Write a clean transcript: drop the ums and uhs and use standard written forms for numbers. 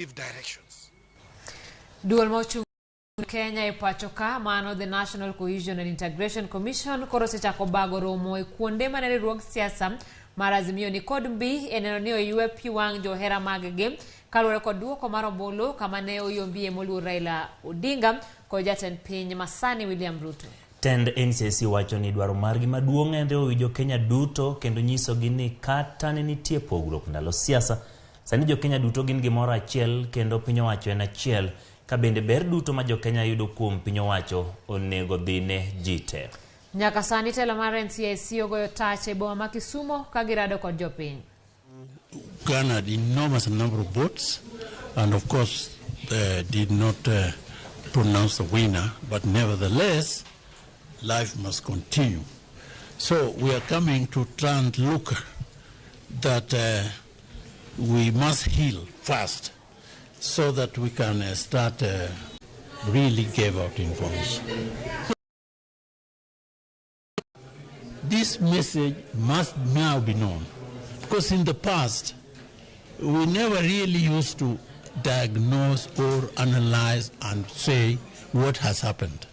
Give directions. Duol ma ochung' Kenya e pacho ka mano The National Cohesion and Integration Commission koro osechako bago romo e kuonde mane riwruog siasa mar Azimio ni kod mbi e neno ni oywe pi wang' johera mag-gi kaluwore kod duoko mar ombulu kama ne oyombie moluor Raila Odinga kod jatend piny masani William Ruto. Tend NCC wacho ni dwaro margi maduong' en riwo wi jokenya duto kendo nyisogi ni kata ne nitie pogruok ndalo siasa, sani jokenya duto gin gimoro achiel kendo piny owacho en achiel ka bende ber duto ma jokenya yudo kuom piny owacho onego dhine ji te. Nyaka sani telo mar NCIC ogoyo tach e boma ma Kisumo ka girado kod jopiny. Garnered enormous number of votes and of course did not pronounce the winner, but nevertheless life must continue. So we are coming to try and look that we must heal fast so that we can start really give out information. This message must now be known, because in the past we never really used to diagnose or analyze and say what has happened.